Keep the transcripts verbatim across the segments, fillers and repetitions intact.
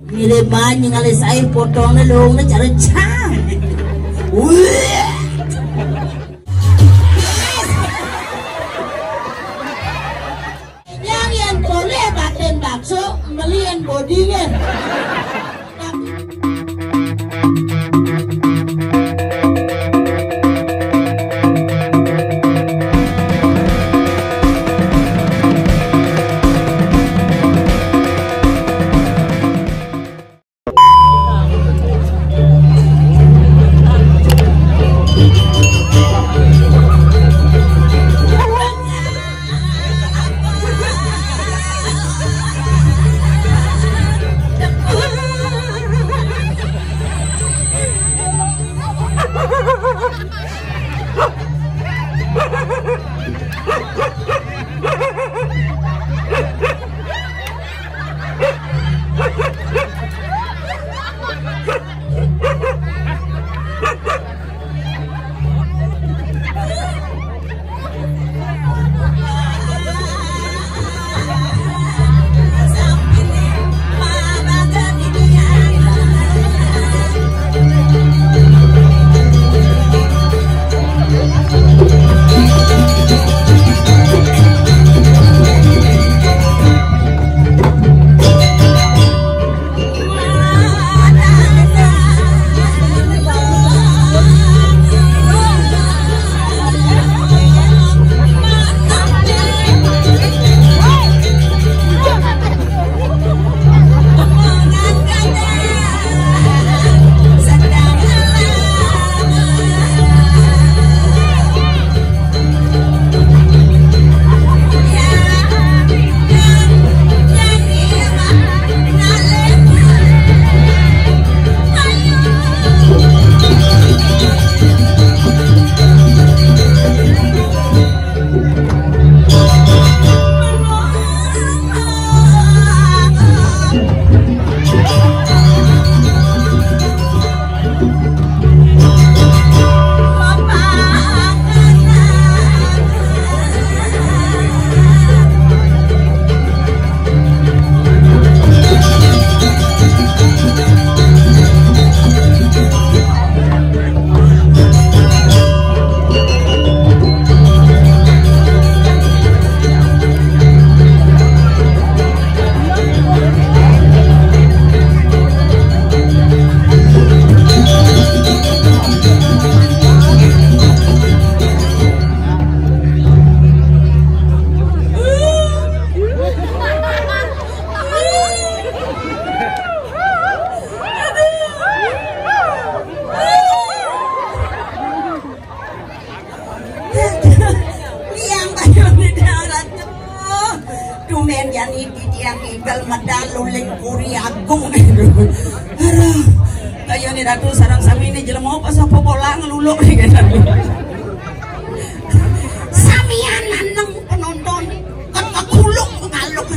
Ngire banyu ngalih sae potongné luungné cara cang. Wih. Yang yen boleh batin bakso, melian bodingin. Liang bayun di darat. Tumben jani di tiang igal medal luling puri agung. Aduh, kaya ni Ratu sareng sami ini jelema apa sapa bolang luluk. Samian aneng penonton. Kan kekulung kalung.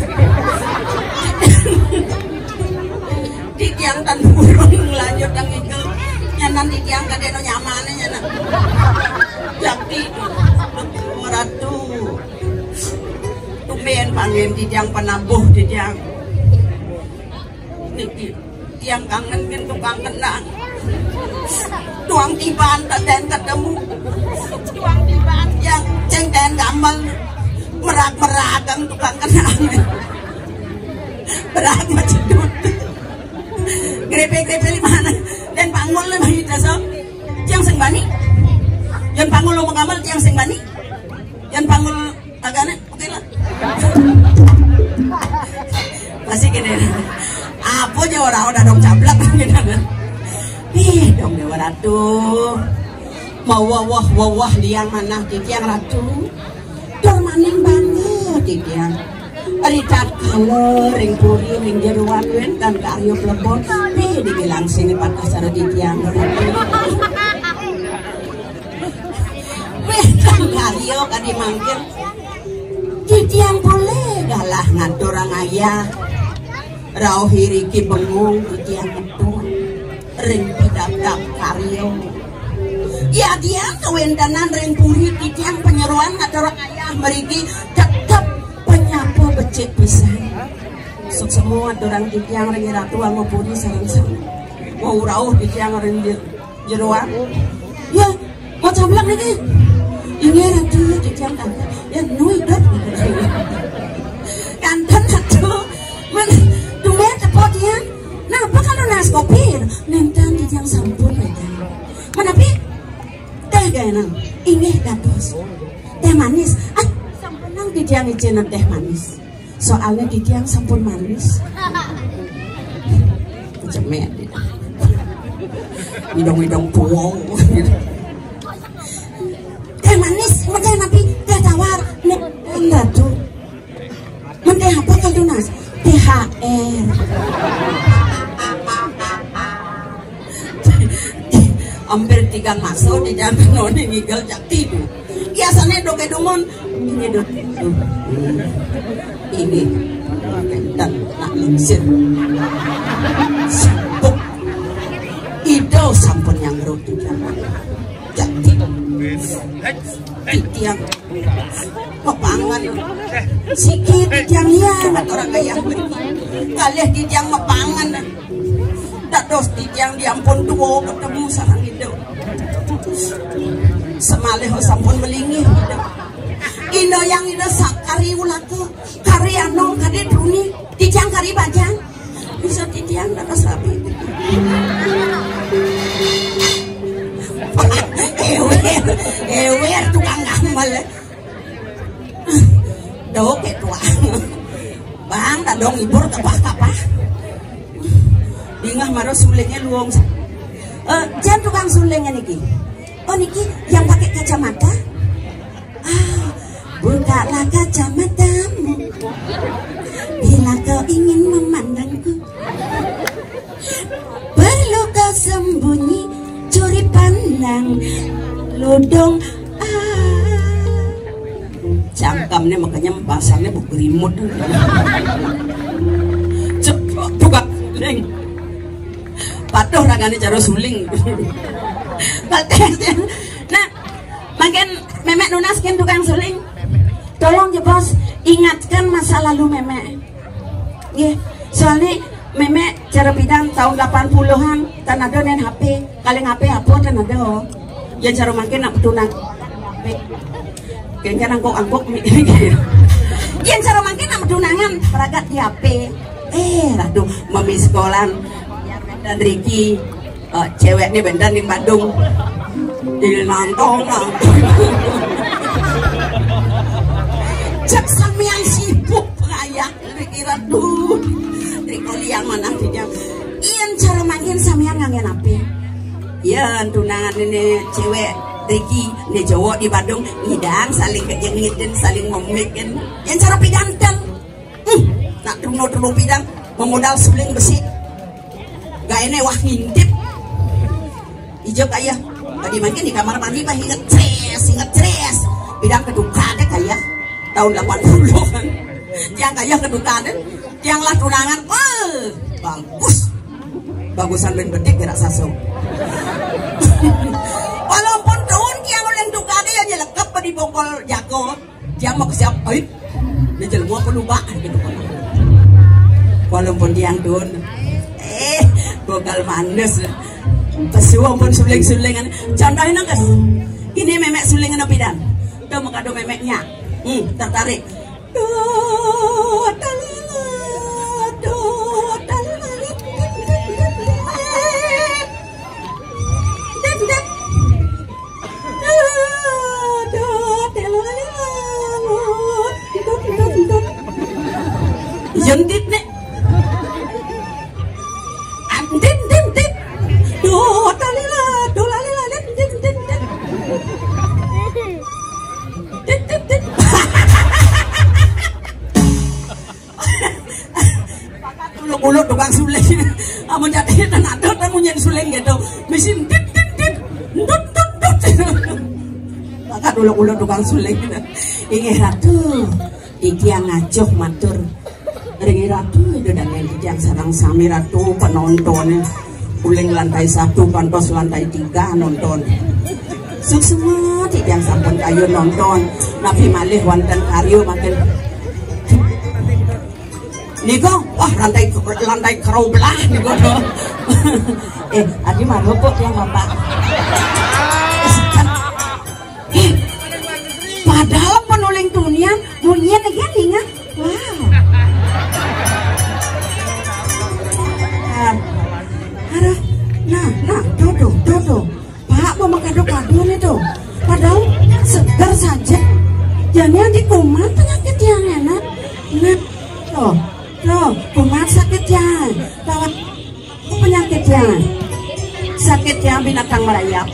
Di tiang tan burung lanjut yang itu. Nyanan di tiang kadeno nyamane nyanan. Yakti. Ratu. Tumben panggil di tiang penabuh di tiang. Niki. Tiang kangen kan tukang kenang. Tuang tiban teten ketemu. Tuang tiban yang ceng ten gamel. Merak-merak kang tukang kenang. Berat macedut. Grepe-grepe di mana? Dan panggul le bani desa. Tiang sing bani. Dan panggul lo gamel tiang sing bani. Dan panggul tagane. Oke lah. Masih gini. Apa aja orang udah dong cablak gitu. Ih, dong Dewa Ratu. Mau wawah wawah liang manah titiang Ratu. Tur maning bangga titiang. Ari tatkala ring puri ring jeroan wénten karya plebon. Ih, dibilang sini patah sara titiang Ratu. Wénten karya kadi mangkin. Titiang polih galah ngaturang ayah. Rauh iriki bengung titiang metu ring pidabdab karya. Yadian kawéntenan ring puri titiang panyeroan ngaturang ayah mriki tetep Muat orang titiang ring Ratu Angopuri sareng-sareng. Mau rauh titiang ring je-, jeroan. Ya, mau cablak niki. Inggih Ratu, titiang kanten. Ya, nu idup. Kanten Ratu. Men, tumben tepuk tiang. Napa kalau nas kopi? Nenten titiang sampun, ya. Menapi? Teh gaenang. Inggih dados. Teh manis. Ah, sampun nang titiang icenan teh manis. Soalnya titiang sampun manis. Cemet. Idong-idong puwong. Teh manis, macam napi teh tawar. Nek, Ratu. Men teh apa kalau tunas? T H R. Hampir tiga maso di jalan noni ngigel jak tidur. Biasanya doke dumun. Ini do. Ini. Dan nak lingsir. Sibuk. Ido sampun yang roti. Jadi. Titiang mepangan. Siki titiang iya, kata orang kaya. Kalih titiang mepangan. Dados titiang diampun dua ketemu sareng Ida. Semalih sampun melingih Ida. Ida yang Ida sakari ulaka, kari anong kadi truni, titiang kari bajang. Bisa titiang dados rabi. Ewer, ewer tukang gamel. Tuh, ketua. Bang, tadong ibur kapah-kapah. Dingah maro sulingnya luwung. Eh, jan tukang sulingnya niki. Oh, niki yang pakai kacamata? Ah, bukalah kacamatamu. Bila kau ingin memandangku. Perlu kau sembunyi, curi pandang, ludong. Ah. Cangkemnya makanya pasangnya bu gerimut. Ceplok tukang suling. Patuh ragane cara suling. Nah, makin memek nunas ken tukang suling. Tolong jebos ingatkan masa lalu memek. Nggih, soalnya memek cara pidan tahun delapan puluhan, tan ada nen H P, kaleng H P apa tan ada. Ya cara makin nak petunang. Kengken angkuk-angkuk mi. Yang cara makin nak petunangan peragat di H P. Eh, aduh, memiskolan dan Ricky. Eh, cewek ni benten di Badung. Di nantong, nantong. Cek samian sibuk pengayah. Riki Ratu, Riko Liang manah titiang. Yen cara mangkin samian nganggen ape? Yen tunangan ini cewek Riki, ini cowok di Badung, ngidang saling kejengitin, saling memikin. Yen cara pidanten, hmm, nak truna-truna pidang, memodal suling besi. Gaene wah ngintip. Ijo kaya. Tadi mangkin di kamar mandi mah inget tres, inget tres. Pidang keduka deh kaya. Tahun delapan puluhan. Tiang kaya keduka deh. Tiang lah tunangan. Wah, bagus. Bagusan ben bedik gerak saso. Walaupun tahun tiang oleh duka deh ya nyelekep di bongkol jago. Tiang mau siap, ai. Ini jelema apa lubak gitu. Walaupun tiang dun. Eh, bogal mandes. Pesu ampun suling-sulingan. Contohnya, guys. Ini memek sulingan apa dan? Tuh, muka do memeknya. Hmm, tertarik. Tuh, talila, tuh, talila. Dut, dut. Dut, dut. Dut, dut, dut. Yen dit nek. Dit, dit, dit. Dut, talila, dut, lalila, dit, dit, dit, dit. Dit, dit, dit. Uluk-uluk tukang suling. Amun jati tenaga tamu nyen suling gitu. Mesin dit dit dit. Dut dut dut. Bakat uluk-uluk tukang suling gitu. Inggih Ratu, titiang ngajoh matur. Ring Ratu itu dan yang titiang sareng sami Ratu penonton. Uling lantai satu kantos lantai tiga nonton. Suksma titiang sampun kayu nonton. Napi malih wonten karya makin Niku, wah, lantai, lantai kerau belah niku to. Eh, adi mah rupuk yang Bapak. Eh, padahal penuling tunian, bunyian aja ningan. Wow. Ah, aduh, nah, nah, tuh, tuh, tuh, tuh. Pak, mau kado-kado nih tuh. Padahal segar saja. Jadinya di kumat penyakit yang enak. Nah, tuh, tuh, kumat sakit ya. Lawan penyakit ya. Sakit ya binatang merayap.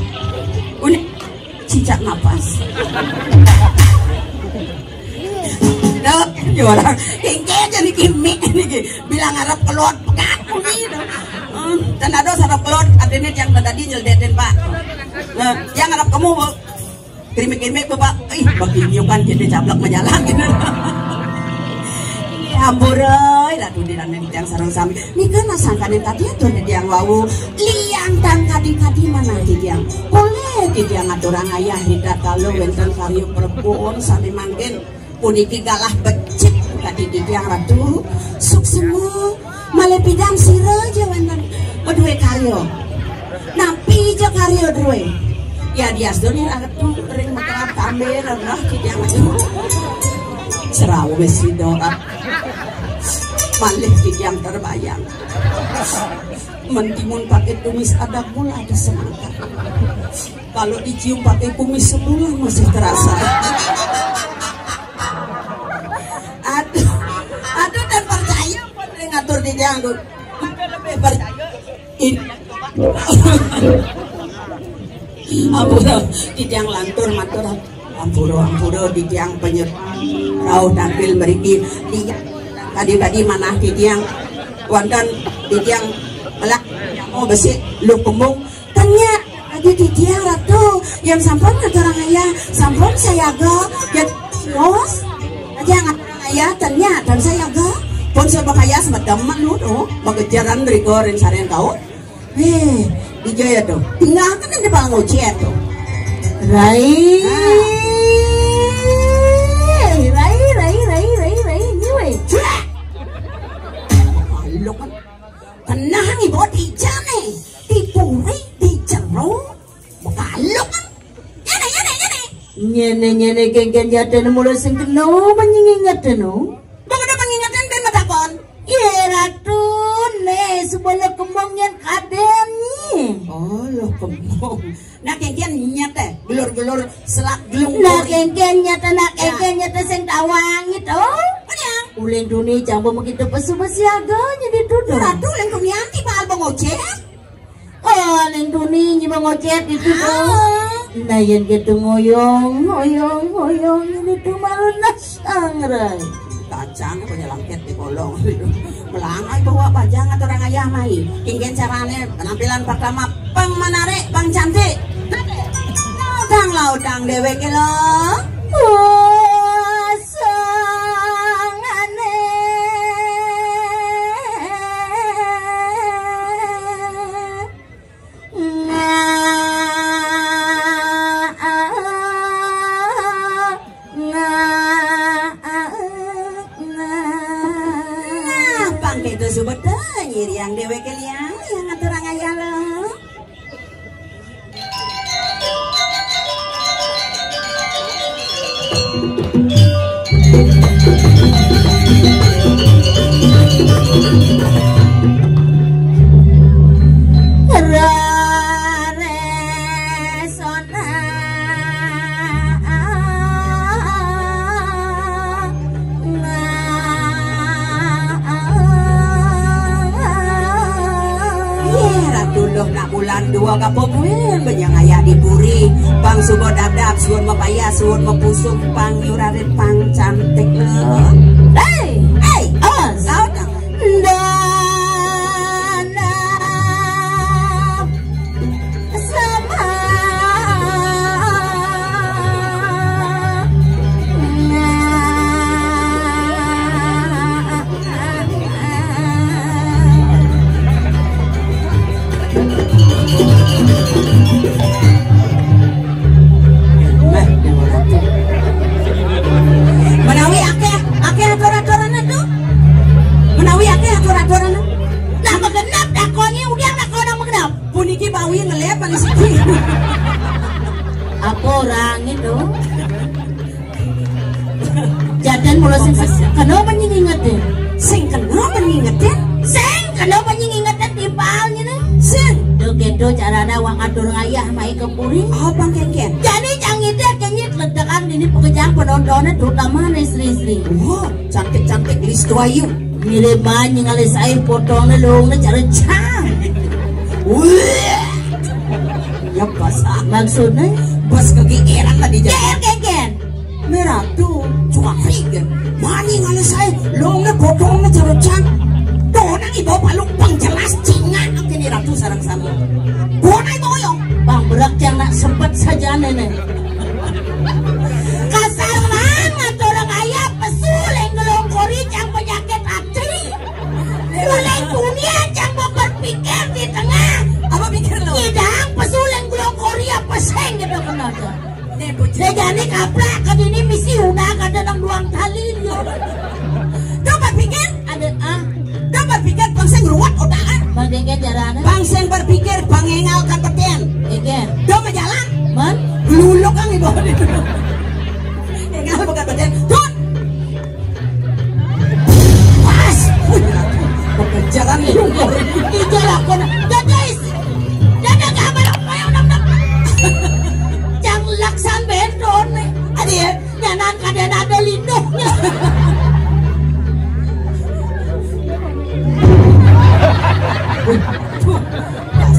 Unik cicak napas. Nah, ya orang kengke aja nih kimi nih. Bilang arep keluar pegat kuwi to. Hmm, dan ada sarap keluar, artinya yang tadi nyeldetin, Pak. Nah, yang arep kamu, Bu. Kirim-kirim, Bapak. Ih, bagi nyukan jadi cablak menjalan gitu. Ampura, ratu di ranen tiang sareng sami. Nika nasangkaning tadi atur di tiang wau. Liang tang kadi-kadi manah di tiang. Boleh di tiang aturang ayah hita kalau wenten karya perpun sami mangkin. Puniki galah becik kadi di tiang ratu. Suksma malih pidang sira aja wenten kedue karya. Napi ja karya drue? Ya diastuni ratu ring mekelap kambir nah di tiang ratu. Serawe sida. Malih di tiang terbayang. Mentimun pakai tumis ada pula ada semangka. Kalau dicium pakai kumis sebulan masih terasa. Aduh, aduh dan percaya pun ngatur di tiang tuh. Lebih percaya. Ini. Ampura, di tiang lantur matur. Ampura, ampura di tiang penyerang. Rauh tampil mriki. Di tadi-tadi manah di tiang wonten di tiang elak. Oh, besik lu kembung. Tanya lagi di tiang ratu yang sampun ngaturang ayah, sampun sayaga. Ya, terus aja ngaturang ayah tanya dan sayaga. Pun sebab ayah semedemen lu tuh, magejaran riko ring saren kau. Weh, dijaya tuh. Tinggalkan di depan ngocet tuh. Rai. Ah. Rai, rai, rai, rai, rai, ini weh. Cuek. Lu kan tenang ibu di jane, di puri, di jero. Makaluk kan? Nyene, nyene, nyene. Nyene, nyene, kengken nyatene mula sing kena menyingi nyatene. Bang ada pengingetan ben matakon. Ye ratu ne, subana kembang nyen kaden ni. Oh, lo kembang. Nah, kengken nyate, gelur-gelur selak gelung. Nah, kengken nyate, nah, kengken nyate sing tawang itu. Uling duni campur begitu pesu besiaga jadi duduk. Ratu uling duni anti bakal bengocet. Oh, ning tuni nyimeng ngocet itu to. Ah. Nah, yen gitu ngoyong, ngoyong, ngoyong ini tuh malu nasang, Rai. Kacang apa nyelangket di kolong. Melangai bawa bajang atau orang ayah mai. Kinggen carane penampilan pertama pang menarik, pang cantik. Laudang, laudang dewek lo. Wah, sangane. Nah, pang itu subat nyiriang dewek liang yang ngaturang ayah lo. Raresona. Ye, Ratu Luh nak bulan dua kapo buin benyang ayah di puri. Pang suba dadap, suun mapayas, suun mapusuk, pang yurarit, pang cantik lo. Hei! Hei! Awas! Kau tak dana sama. Menawi akeh Kula sing kenapa nying ingetin? Sing kenapa nying ingetin? Sing kenapa nying ingetin timpalnya nih? Sing. Duh gitu carane awak ngatur ngayah mai ke puri. Apa, Kénkén? Jadi cang ngidek kenyit ledakan ini pekejang penontonnya, terutama nih istri-istri. Wah, cantik-cantik Listu Ayu. Mirip banget nying alis air potongnya longnya cara cang. Wah. Ya pas. Maksudnya? Pas kegigiran tadi. Ger, Kénkén. Nah, Ratu, cuma pikir. Mani ngana saya, longnya botolnya cerucan. Dona ibu baluk pengjelas cinga. Oke nih Ratu sarang sama. Bona ibu oyong. Bang berak yang nak sempet saja nenek. Kasar man ngatur ayah pesu leng ngelongkori cang penyakit hati. Mulai dunia cang mau berpikir di tengah. Apa pikir lo? Idang pesu leng ngelongkori apa seng gitu kena aja. Nih, Bu. Saya jani kaplak ke dini misi udah kada nang duang tali dia. Coba pikir. Ada ah. Coba pikir bang sing ruwet otak ah. Bang Kénkén jarana. Bang sing berpikir bang engal katetian. Kénkén. Do majalan. Man? Luluk kan ibu. Engal bukan katetian. Dun. Pas. Wih, pekerjaan lu. Ijol aku na. Dadais. Dada gambar apa yang udah udah. Cang laksan benton nih. Ada ya? Nyanan kadang ada linduhnya. Wih, tuh.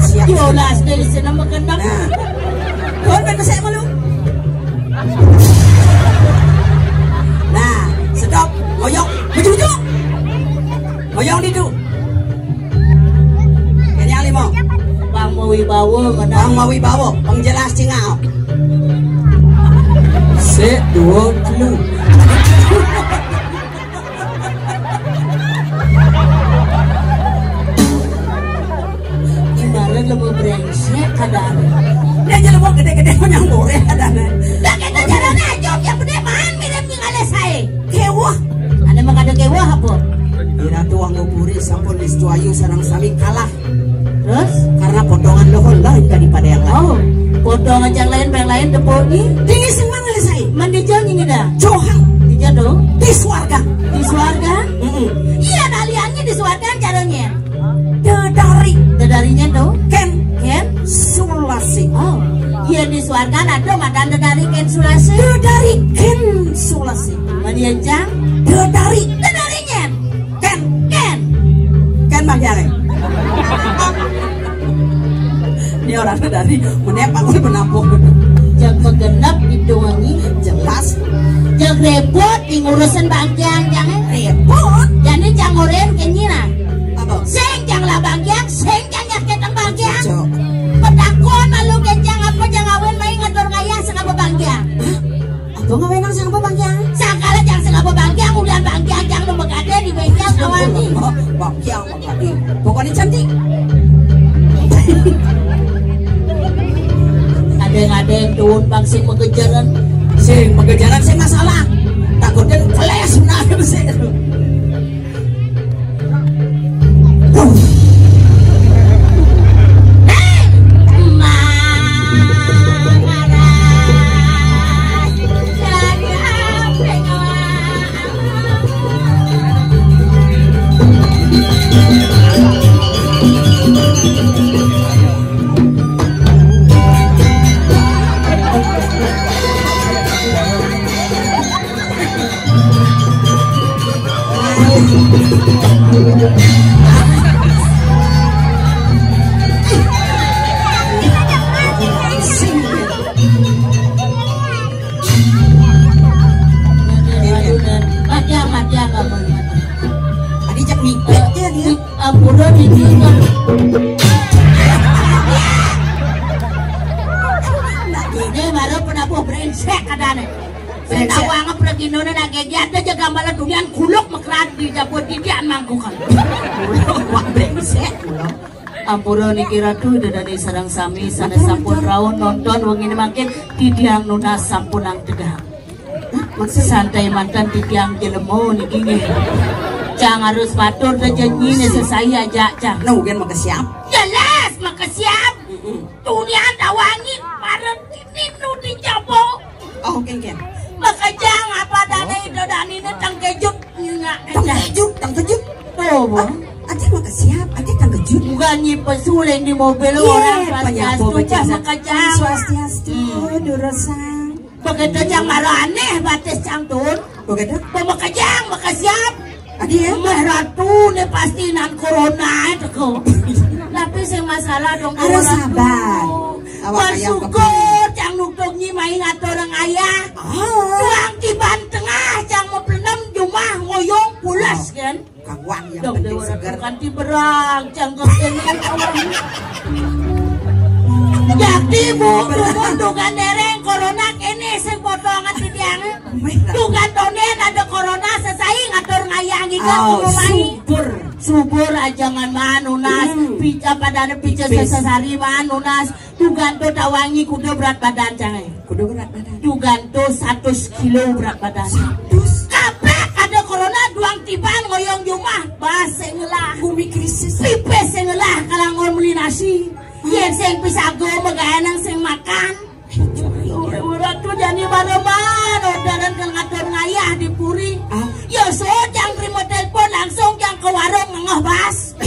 Siap. Yolas dari sana makan. Nah. Tuan main besek malu. Nah, stop. Oyong, maju, maju. Oyong ditu. Ini yang lima. Bang Mawibawa, mana? Bang Mawibawa, pengjelas cingau. Sik, dua, telu. Ibarat lemu brengsek kadang. Dia aja lemu gede-gede menyang goreng kadang. Lah kita jalan aja yang gede man mirip nying alis saya. Kewah. Ada mah kada kewah apa? Di Ratu Anggopuri sampun Listu Ayu sarang sami kalah. Terus? Karena potongan dohon lain daripada yang lain. Oh, potongan yang lain, yang lain tepuk ni. Tinggi sing mana saya? Mandi jauh ni dah. Johang. Tiga tu. Di suarga. Di suarga? Mm-mm. Iya, aliannya di suarga caranya. Dedari. Dedarinya tu? Ken. Ken? Sulasi. Oh. Iya di suarga ada madan dedari Ken Sulasi. Dedari Ken Sulasi. Mandi jang? Dedari. Dedarinya. Ken. Ken. Ken Bang Jare. Ini orang dari menepak, menampung. Jam segenap itu wangi. Jelas. Jam repot di ngurusin bangkiang, jangan. Repot. Jadi jangan ngoren kenyina. Apa? Seng jangan lah bangkiang, seng jangan nyakitin bangkiang. Cok. Petakon malu kencang apa jangan awin main ngatur ngayah sengapa bangkiang. Aku ngawenang sing apa bangkiang? Sakala jang sing apa bangkiang, ulian bangkiang jang nu megade di bengkel kawani. Bangkiang megade. Pokoknya cantik. Ada-ada yang tuun bang sing megejaran. Sing megejaran sing masalah. Takutnya keles benar sih. Mati, mati, mati. Adi cek mipet ya dia. Ampura didi. Nak gini baru penabuh brengsek kadane. Brengsek. Tahu anggap lagi nona nak gigi ada jaga malah dunia kuluk mekerat di dapur didi amangku kan. Wah brengsek. Ampura niki Ratu, ida dane sareng sami sanes sampun rauh nonton wengine mangkin titiang nunas sampun ang tegang. Santai mantan titiang jelema niki nggih. Cang harus matur tejenyi ne sesai aja cang. Nah, ugen maka siap. Jelas maka siap. Tunian tawangi pareng kini nu dicoba. Oh, kengken. Makejang apa dane ida dane ne tengke Wah, ati makasiap, ati tangkejut. Bukan nyi pesuling di mobil. Iya, orang pas penyapa tugas baca makajang. Swastiastu, hmm, durusang. Begitu jang malah aneh batis cang tun. Begitu? Pemakajang, makasiap. Adi ya? Meh ratu ne pasti nan corona itu ko. Tapi sing masalah dong. Harus corona sabar. Tuh. Awak ayam bersyukur kebun. Cang nukduk nyi mai ngatur ayah. Oh. Tuang tiban tengah cang mau penem jumah ngoyong pulas kan. Kawan yang dong penting dewa segar. Ratu kanti berang cang kok ini kawan. Jadi bu, bu, bu, dukan dereng corona kene sing potongan di tiang. Tuh kan tonden ada corona sesai ngatur ngayang gitu. Oh, subur. Subur aja ngan manunas. Hmm. Pica pada ada pica sesari manunas. Tuh kan tuh tawangi kuda berat badan cangai. Kuda berat badan. Tuh kan tuh seratus kilo berat badan. Seratus. Kaplak ada corona duang tiban ngoyong jumah. Bas sing ngelah. Bumi krisis. Pipis sing ngelah kalangon meli nasi. Hmm. Yen sing pisago megaenang sing makan. Ratu jani mareman, orderan ke ngatur ngayah di puri. Ah. Ya, so, jang terima telepon, langsung jang ke warung ngengah bas.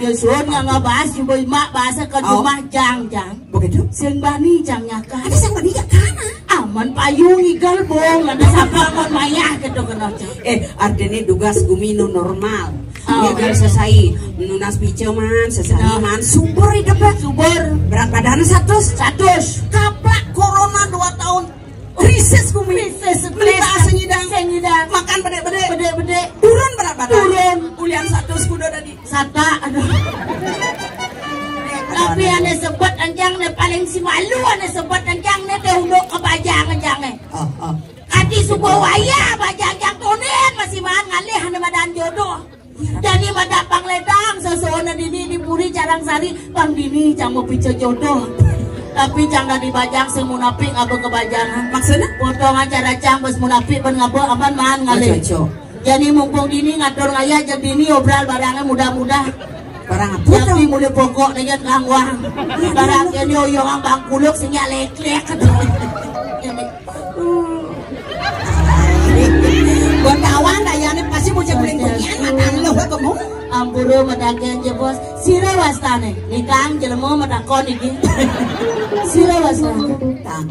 Ya, so, ngengah bas, jumpa mak bahasa ke rumah, jang, jang. Begitu? Sing bani, jang, nyakar. Ada sing bani, ya, kana? Aman payung, igal, bong, ada sapa, aman mayah, gitu, kena, jang. Eh, artinya dugas gumi nu normal. Oh, iya. Sesai nunas pica man, sesai man, subur hidup, Pak. Subur. Berat badan seratus. Seratus. Kaplak corona dua tahun. Krisis gumi. Krisis, beli stres. Sing ngidang. Sing ngidang. Makan bedek-bedek. Bedek-bedek. Turun berat badan. Turun. Ulian seratus kuda tadi. Sata, aduh. Tapi ane sebut anjang ne paling si malu ane sebut anjang ne teh unduk ke bajang anjang ne. Oh, oh. Ati subuh wayah bajang jang tonden masih maan ngalih ane madan jodoh. Jadi mada pangledang sesuana dini di puri jarang sari pang dini cang mau pica jodoh. Tapi cang dari bajang sing munafik ngaba kebajangan. Maksudnya? Potong acara cang bos munafik ben ngaba aman maan ngalih. Ojo, ojo. Jadi mumpung dini ngatur ngayah jadi dini obral barangnya mudah-mudah. Barang apa? Tapi mulai pokok dengan kangwang. Barang ini oyong bang kuluk sing ya leklek. Gondawan dayane pasti bocah guling kunyan matan lo kemu. Ampura mataken je bos. Sira wastane. Nikang jelema matakon iki. Sira wastane. Tang.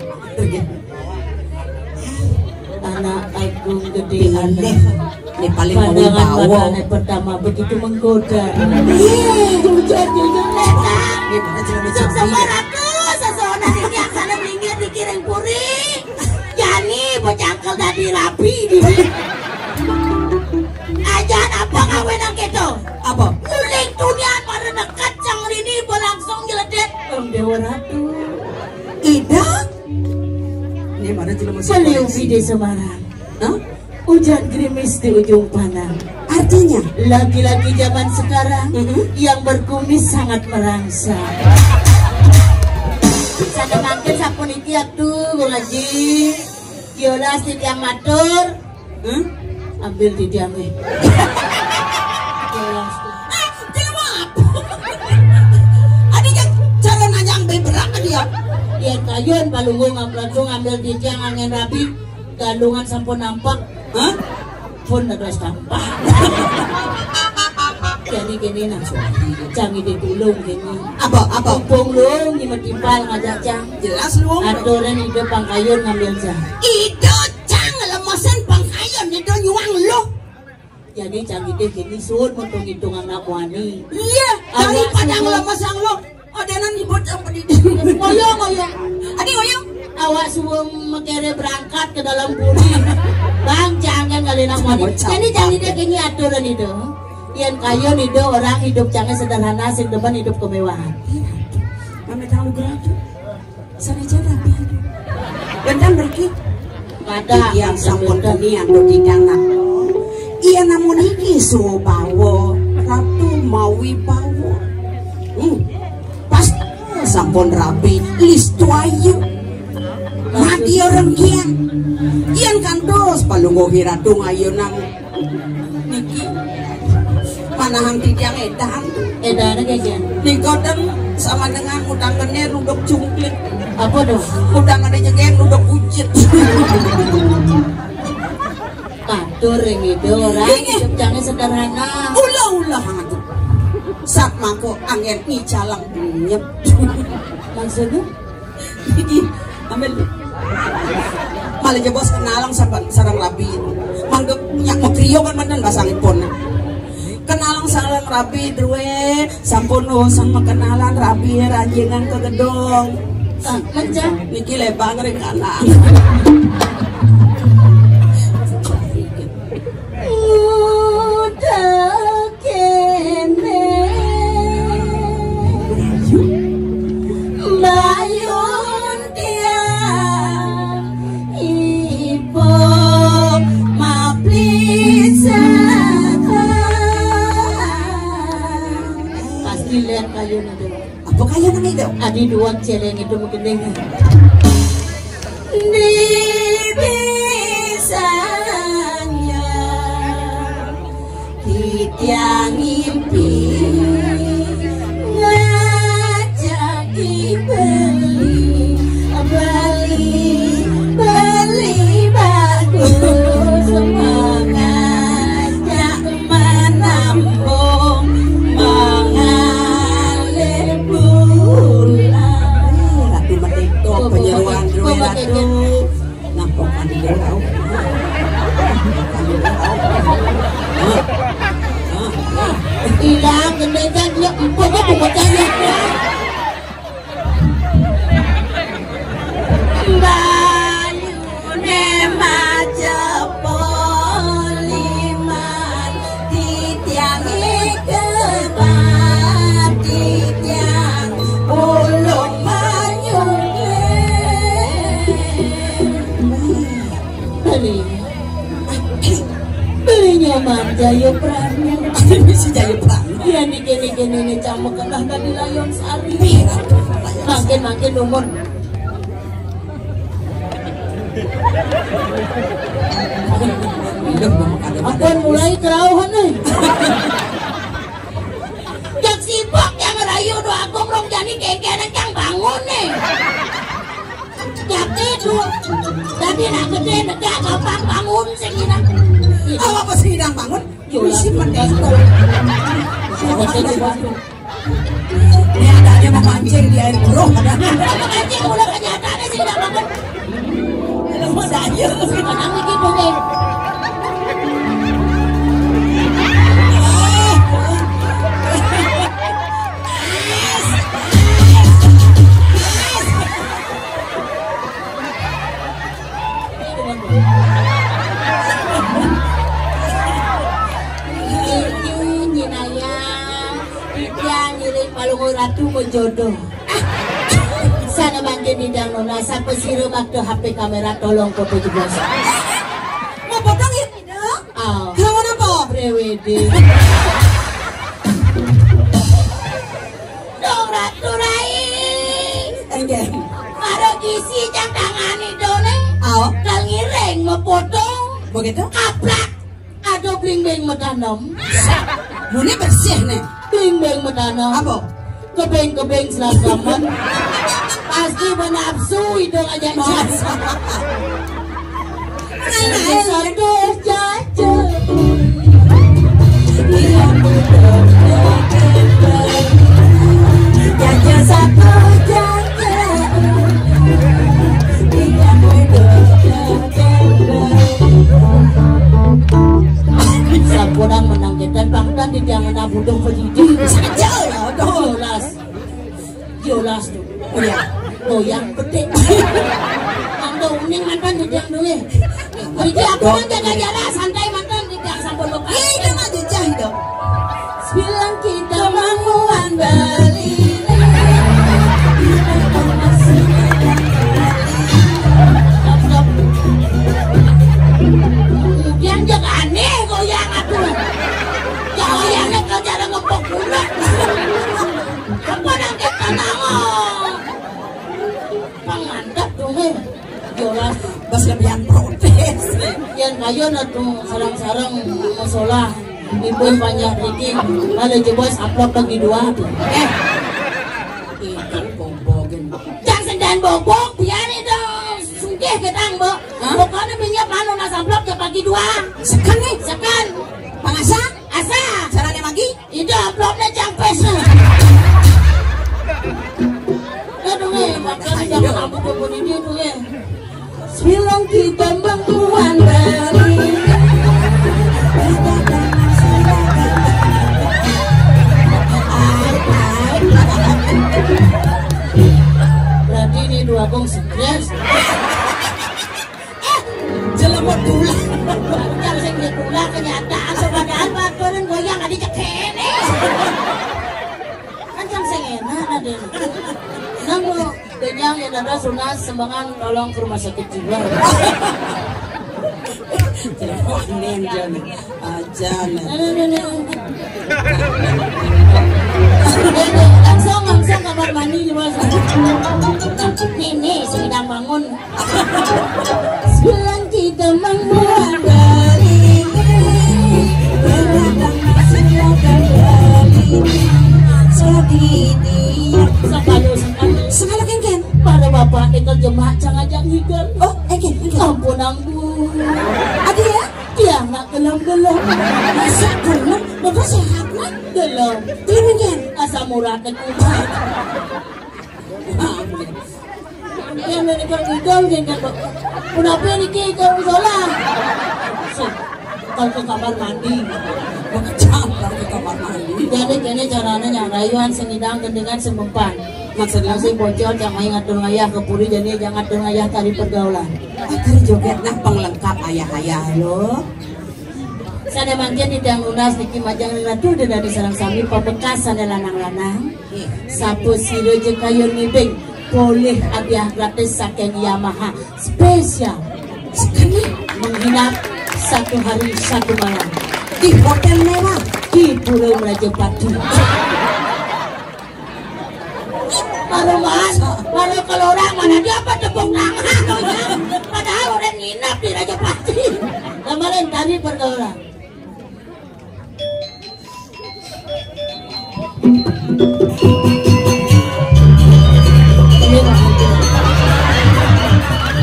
Anak agung gede aneh. Ini paling pandangan matane pertama begitu menggoda. Jujur, jujur, Neta. Ini mana jelema cerdik. Seseorang tuh, seseorang ini yang sana minggir dikiring puri. Yani becangkel dadi rapi di. Ajan apa ngawen nang keto? Apa? Nguling tunian pada dekat cang rini belangsung jeledet. Bang Dewa Ratu. Ida. Ini mana jelema seliu di Semarang. Hah? Hujan gerimis di ujung pandang. Artinya? Laki-laki zaman sekarang yang berkumis sangat merangsang. Sana mangkin sapuniki atuh, Bang Haji. Yolas titiang matur. Hmm? Ambil titiang nih. Yolas. Ah, dia mau apa? Ada yang cara nanya ambil berat dia. Ya kayun palungguh ngambil ngambil titiang angin rabi. Galungan sampun nampak. Hah? Pun ada tampak. Jadi gini nah, cang ide tulung gini. Apa, apa? Mumpung lu nyimet timpal ngajak cang. Jelas lu. Aturan ide pangkayun ngambil cang. Ide cang lemesan pangkayun, ide nyuang lu. Jadi cang ide gini sun, mutung hitung anak wani. Iya, daripada ngelemes yang lu. Odenan ibu cang pedidi. Ngoyong, ngoyong. Adi ngoyong. Awak suwung mekere berangkat ke dalam puri. Bang, jangan kali nak wani. Jadi cang ide gini aturan itu. Yang kaya nih orang hidup jangan sederhana, sing demen hidup kemewahan. Mami tahu gerak tuh. Sana jalan. Bentang beriki. Pada yang sampun kenian do didangan. Iya namun iki subawa ratu mawi bawa. Hmm. Pas sampun rapi listu ayu. Mati orang kian. Yang kantos palungguh ratu ngayu nang Niki. Manahang titiang edan. Edan aja, Jan. Nika ten sama dengan utang kene rudok cungklit. Apa dong? Utang ada jegen rudok kucit. Matur ring Ida, ora? Inggih. Hidup jangan sederhana. Ulah-ulah atuh. Sat mangko anggen ngicalang nyep. Maksudnya? Iki ambil. Malah jebos kenalan sareng, sareng rabi. Mangga nyak makriyo kan manten basangipun. Kenalan sareng rabi druwe, sampun usang makenalan rabi ranjingan ke gedung. Ah, mencah. Niki lebang ring kanan. Udah kene. Bayun tiang ipo maplisaka. Pasti lihat kayu nanti. Apa kayu nanti itu? Adi dua celeng itu mungkin deh. Di bisanya. Titiang ngimpi ngajak beli, beli, beli bagus, mengajak menambung, mengalir bulan. Ratu Merdeka, penyeruan Ratu. Nah, kok kan dia tahu? Ilang, gendetan, ya, empuk, empuk, empuk, ya. Bayune macepo liman, titiang ikebat, titiang ulung manyuke. Beli. Beli nyoman Jayo Pranu. Bisi Jayo Pranu. Iya, niki, niki, nini camek kena tadi layon sari. Makin, makin umur. Ampun mulai kerauhan nih. Jak sibuk yang rayu doa gombrong jani kengkene kang bangun nih. Jati tu. Dadi nak gede negak gampang bangun sing ilang. Apa sing ilang bangun? Yo, isi mending. Ini adanya memancing di air keruh. Memancing mula kenyataannya sing ilang bangun. Belum ada aja. Menang iki dongeng. Nyinaya, titiang ngiring Palungguh Ratu ke jodoh. Sana mangkin titiang nunas, sapa sira bakta H P kamera tolong foto jebos. Mau potong ya? Ah. Kenapa, kenapa? Pre-wedding. Dong Ratu Rai. Enggak. Mara gisi jang tangani done. Aw. Kal ngiring mepotong. Begitu? Aplak. Aduh, bling-bling medanem. Muni bersih nih. Bling-bling medanem. Apa? Kebeng-kebeng selangkaman. Pasti menafsu hidung aja. Satu jaja. Jaja satu jaja. Sampunang menang kita bangtan di jangan butuh pendidik. Saja ya, aduh. Jelas. Jelas tuh. Oh ya. Goyang betik. Ando uning mantan gedang duwe. Iki aku kan jaga jalan santai mantan tidak sampun lupa. Iya, itu mah jejah itu. Bilang kita manguan beli. Yang jaga aneh goyang aku. Goyangnya kau cara ngepok urat. Apa nang kita mau? Pang mantap dong, eh. Jelas. Bas lebihan protes. Yang kayu na tuh sarang-sarang masalah. Ibu banyak bikin. Kalau jebos upload lagi dua tuh. Eh. Ikan bombogin. Jangan sendan bobok, biarin dong. Sungke Eh, ketang, Bu. Hah? Pokoknya minyak anu nas amplop ya pagi dua. Seken nih. Seken. Pangasa? Asa. Caranya lagi? Itu amplopnya cang pes. Aduh, eh, makanya jangan aku tuh ini tuh, eh. Bilang kita membuat dari Berarti ini dua gong stres. Eh, jelema tulah. Yang sing ditulah kenyataan, padahal baturan goyang ada cekene. Kan yang sing enak ada. Nang lo kenyang ya, ada sunat sembangan, tolong ke rumah sakit jiwa. Jelema aneh, jelema. Aja, nah. Langsung, langsung kamar mandi, Mas. Nih, nih, sedang bangun. Bilang kita membuat dari Sakalu, sakalu. Sakalu kengken. Para bapak itu jemak cang ajak hidup. Oh, kengken, kengken. Ampun, ampun. Adi ya? Dia nggak gelem-gelem. Masa gelem? Bapak sehat, nak? Gelem. Gelem, kengken. Asam uratnya kumat. Yang dari Kang Idol, kengken, Pak. Kenapa ini, Ki? Kau salah. Sih, kalau ke kamar mandi. Jangan ke kamar mandi. Jadi, kene caranya nyang rayuan sing ngidang dengan sing mempan. Maksudnya? Sing bocor, jangan ngatur ngayah ke puri, jadi jangan ngatur ngayah tari pergaulan. Ah, tari joget nah penglengkap ayah-ayah lo. Sana mangkin di tiang lunas niki majeng ratu dan dari sareng sami pamekasane lanang-lanang. Sapu sira jekayun ngibing polih hadiah gratis saking Yamaha spesial sekali menginap satu hari satu malam di hotel mewah di Pulau Merajapati. Baru mas, baru keluar mana dia apa tepuk tangan, oh ya. Padahal orang nginap di Rajapati. Kemarin tadi pergaulan.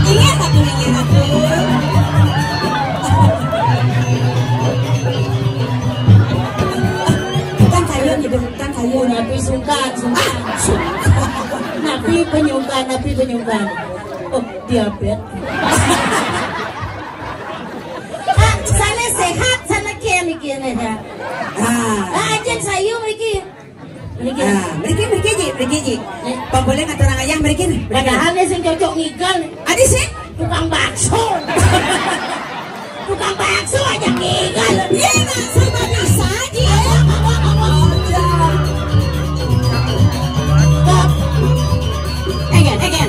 Iya, satu ini, satu. Kan kayu gitu, kan kayu. Napi sungkan, sungkan. Napi penyungkan, napi penyungkan. Oh, diabetes. Ah, sana sehat, sana kian iki, ya. Ah. Ah, anjing sayur iki. Iki. Ah, mriki, mriki, Ji, mriki, Ji. Eh. Pak boleh ngatur ayah mriki, mriki. Padahal dia sing cocok ngigal. Adi sih? Tukang bakso. Tukang bakso aja ngigal. Iya, nggak sama bisa, Ji. Egen, egen.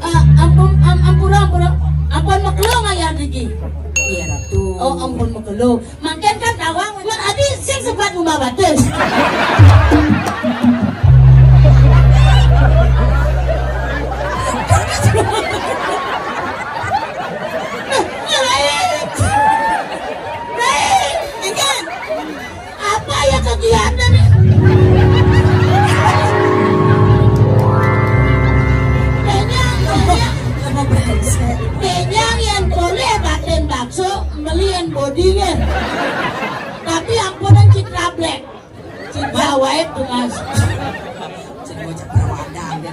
Eh, ampun, am-, ampura, ampura. Ampun makelo ngayah niki. Iya, Ratu. Oh, ampun makelo. Mangkin kan tawang, mun adi sing sebat ngumah batis. Nah, lain. Lain. Egen. Apa ya kegiatan? Kenyang, kenyang. Kenyang yang boleh batin bakso, melian bodinya. Tapi ampunan Citra Black. Citra wae tuh, Mas. Citra wae, Citra wae.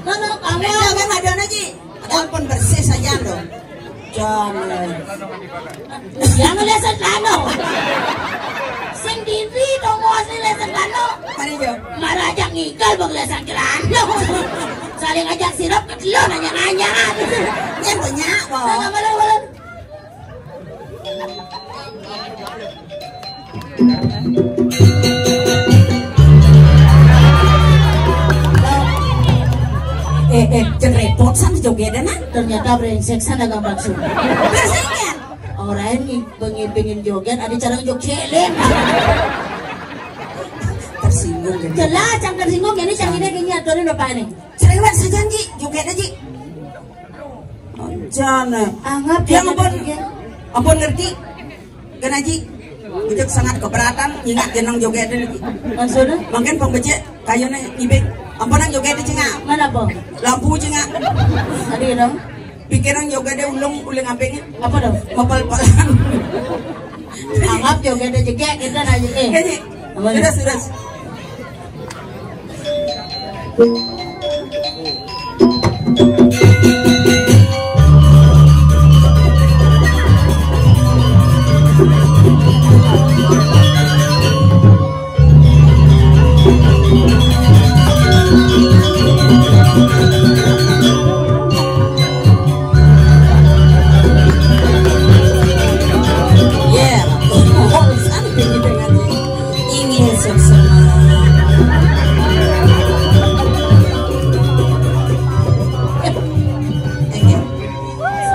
Mana kamu? Ada kan, ada aja. Ampun bersih saja loh. Jangan. Yang lesan lano. Sing diri dong mau asli lesan lano. Mari jo. Marah aja ngigal bang lesan kelano. Saling ajak sirap ke telo nanya-nanya. Yang banyak, Bang. Mana, mana, mana? Eh, eh, jeng repot san jogedan, ah. Ternyata brengsek san dagang bakso. Brengsek ya? Orang ini pengen, pengen joget, ada cara joget. Tersinggung jadi. Jelas, yang tersinggung jadi cang ini gini aturin bapak ini. Cerewet saja, Ji, joget aja. Jana. Anggap yang ampun, ampun ngerti. Kan Aji, bujek sangat keberatan, ingat jenang joget ini. Maksudnya? Mungkin pembecik kayaknya ibik. Ampunan joget di cingak. Mana, Bang? Lampu cingak. Tadi dong. Pikiran yoga deh ulung uling ampengnya. Apa dong? Mapal-palan. Anggap yoga deh jegek, kita nanya, eh. Kayaknya. Apa nih? Terus, terus.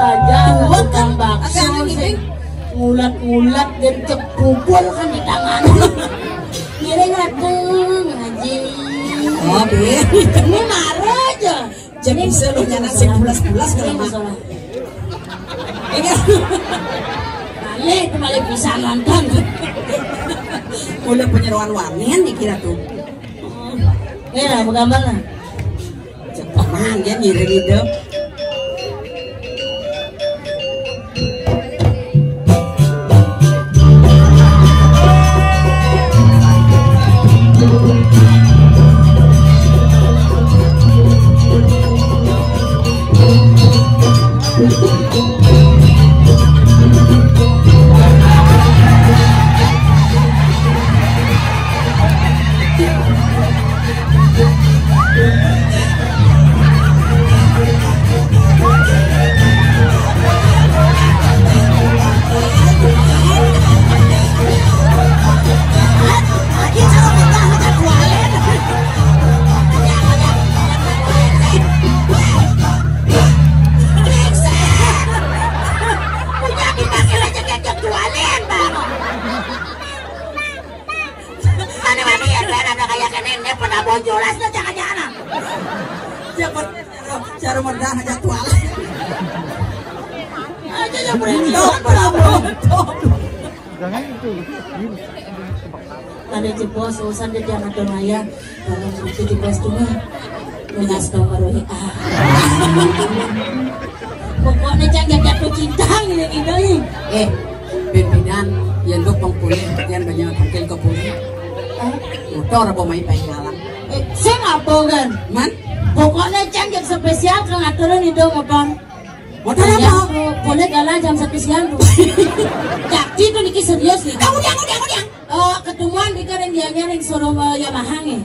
Saja tukang bakso sing ngulat-ngulat dan cek pukul kan di tangan. Ngiring dateng, Haji. Oh, iya. Ini marah aja. Cek bisa lu nyana sing bulas-bulas kalau mah. Iya. Balik, balik bisa nonton. Udah penyeroan warnian dikira tuh. Iya, bergambar lah. Cek paman dia ngiring itu. Mana mami ya, biar ada kayak kene, ini pernah bonjolas tuh, jangan-jangan. Siapa? Cara merdah aja tual. Aja yang berani. Ada jebos, urusan dia jangan dong ayah. Kalau itu jebos tuh mah. Lunas nomor W A. Pokoknya jangan jatuh cinta gini-gini. Eh, pimpinan, yang lu pengpulih, yang banyak mungkin kepulih. Motor apa main pengalang? Eh, saya ngapa kan? Man? Pokoknya cang yang spesial kang aturan itu motor. Motor apa? Boleh galah jam satu siang tuh. Jadi itu niki serius nih. Kamu diang, kamu diang, kamu diang. Eh, ketemuan di karen dia nyari showroom eh, Yamaha nih.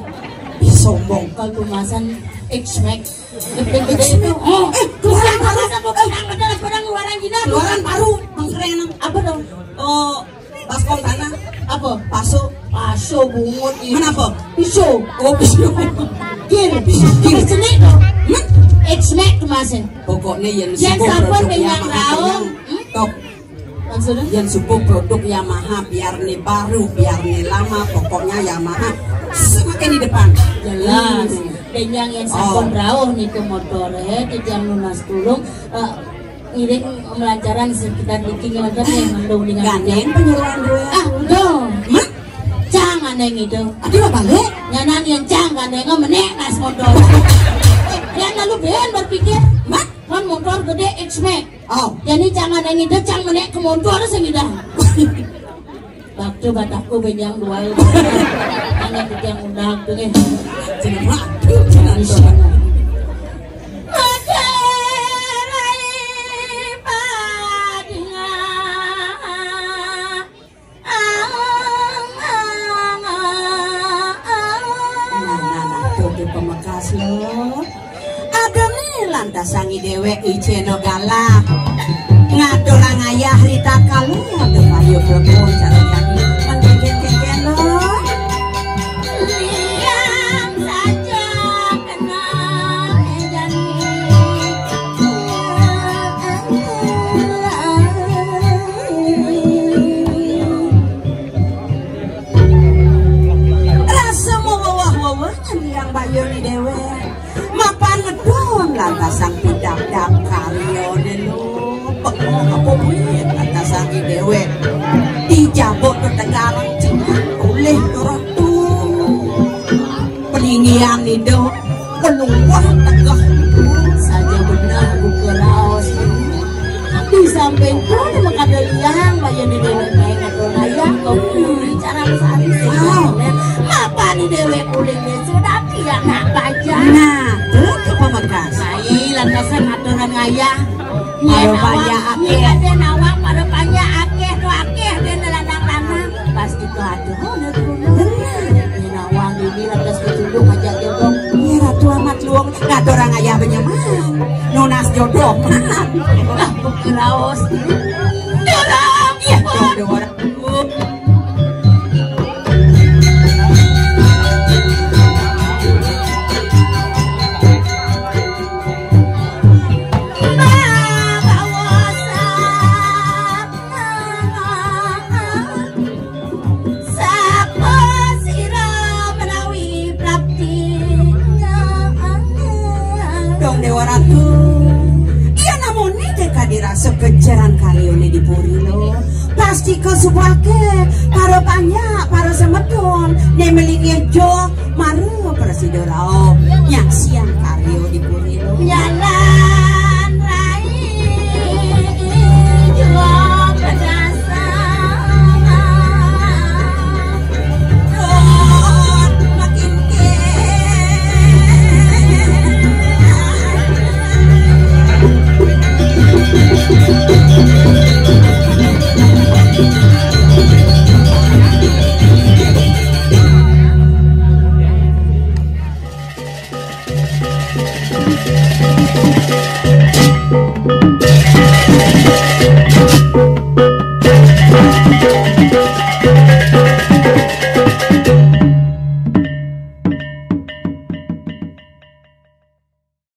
Ih, sombong. Kalau kemasan X-Max. Gede-gede itu. Oh, eh, keluaran baru apa? Pedang, pedang, pedang, keluaran Cina. Keluaran baru, pengkeren. Apa dong? Oh, Baskom tanah. Apa? Paso. Paso bungut. Mana apa? Piso. Oh, piso. Kir. Piso. Kir. Seni dong. Hmm? X-Max kemasin. Pokoknya yang Yang sibuk sampun produknya dengan mahal, raung. Hmm? Top. Maksudnya? Yang sibuk produk Yamaha, biar nih baru, biar nih lama, pokoknya Yamaha semakin di depan. Jelas. Hmm. Dan yang yang sampun Oh. Rauh nih ke motor, eh, di jam lunas tulung. Eh, Ngiring melancaran sekitar bikin nonton yang mendung dengan Gandeng penyuluhan dua. Ah, dong. Mak, jangan yang itu. Aduh, balik. Nyanang yang jangan yang menek nas motor. Eh, dia lalu ben berpikir, Mak, kan motor gede X-Max. Oh. Jadi jangan yang itu, jangan menek ke motor sing dah. Waktu bataku benyang dua itu. Hanya yang undang tuh eh. Cina waktu, cina undang. Nah, nah, nah, tuh di pemekas lo. Ada nih lantas sangi dewek iceno galah. Ngaturang ayah rita kalu ada payu plepon cara jadi kan keken-keken lo. Liang saja kena janji. Rasa mewawah-wawah nang liang bayu ni dewek. Mapan ngedon lantasan pidap-dap karya delo. Pekok apa buin lantasan ki dewek. Dijabok ke tegarang cina oleh ratu. Peninggian itu keluar tegah. Saja benar buka raos. Pintu mengkado liang, bayan di déwék baé ngatur ayah, kok kuwi cara besari sih. Wow. Apa di déwék kulit ini sudah dia nak baca. Nah, tuh ke pemekas. Bayi lantasan aturan ayah. Nyén awak, nyén kadén awak, pada panjak akéh, tuh akéh, dén lanang-lanang. Pasti tuh ada, oh, ada tuh. Bener. Nyén awak ini lantas ketuduh ngajak jodoh. Iya, Ratu Amat Luang, ngatur orang ayah benyaman. Nunas jodoh, man. Lah, bukan raos. Dorong, iya, dorong. Dong Déwa Ratu. Iya, namune dék kadirasa kejeran karyoné di puri lo. Pasti kasubake para panjak, para semedon, né melinggih joh, mara prasida rauh nyaksiang karyo di puri lo. Jalan rai joh pedasan. Dot makin ke.